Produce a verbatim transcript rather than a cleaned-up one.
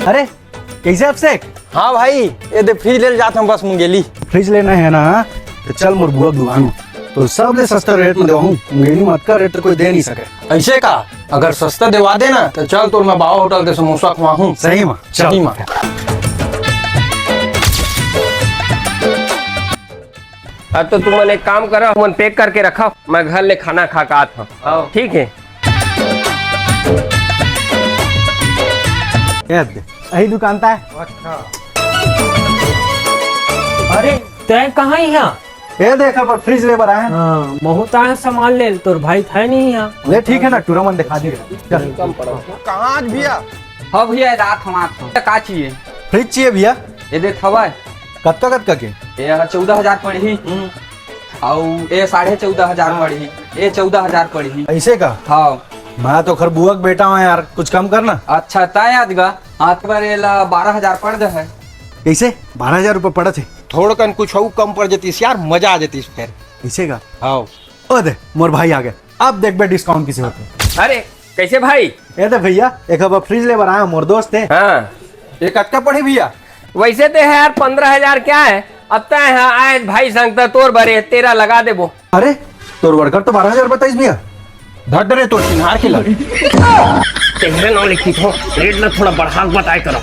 अरे, कइसे अभिषेक? हाँ भाई, ये दे फ्रिज ले जात हँव बस मुंगेली। फ्रिज लेना हे ना, त चल मोर बुआ के दुकान म। तोर सबले सस्ता रेट म देवाहूँ, मुंगेली म अतका रेट त कोई दे नइ सकय। अइसे का? अगर सस्ता देवा दे ना, त चल तोर मैं बाबा होटल के समोसा खवाहूँ। सही म, चल। सही म। अब तो तुमन एक काम करा, तुमन पैक करके रखा, मैं घर ले खाना खा के आत हँव। हाँ। ठीक हे। ये दे, यही दुकान त हे। अच्छा। अरे, तैं कहाँ इहाँ? ये देख, अब फ्रिज ले बर आए हँव। हाँ, महूँ त आए हँव सामान ले, तोर भाई त हे नइ इहाँ। ले, ठीक हे ना, टूरा मन देखा दे। चल। कहाँ आज भैया? हाँ भैया, ये रात हम आत हँव। का चाहिए? फ्रिज चाहिए भैया। ये दे थवा हे। कतका, कतका के? ये ह चौदह हजार पड़ही। हम्म। अउ ये साढ़े चौदह हजार पड़ही। ये चौदह हजार पड़ही। अइसे का? हाँ। मैं तो खर बुआ के बेटा हँव यार, कुछ कम करना। अच्छा, तैं याद गा। हाँ, त बर एला बारह हजार पड़ दे हे। कइसे? बारह हजार रुपया पड़त हे? थोड़कन कुछ अउ कम पड़ जतिस यार, मजा आ जतिस फेर। अइसे का? हाँ। ओ दे, मोर भाई आ गे। अब देखबे discount कइसे होथे। अरे, कइसे भाई? ये दे भैया, एक अब फ्रिज ले बर आए हँव, मोर दोस्त हे। हाँ। ये कतका पड़ही भैया? वइसे त हे यार, पन्द्रह हजार क्या हे? अब तैं इहाँ आए भाई संग त तोर बर ये तेरह लगा देबो। अरे, तोर वर्कर तो बारह हजार बताइस भैया। धर दे रे तोर चिन्हार के लग। तेरे नाम लिखी थो, रेट ला थोड़ा बढ़ा के बताए करो।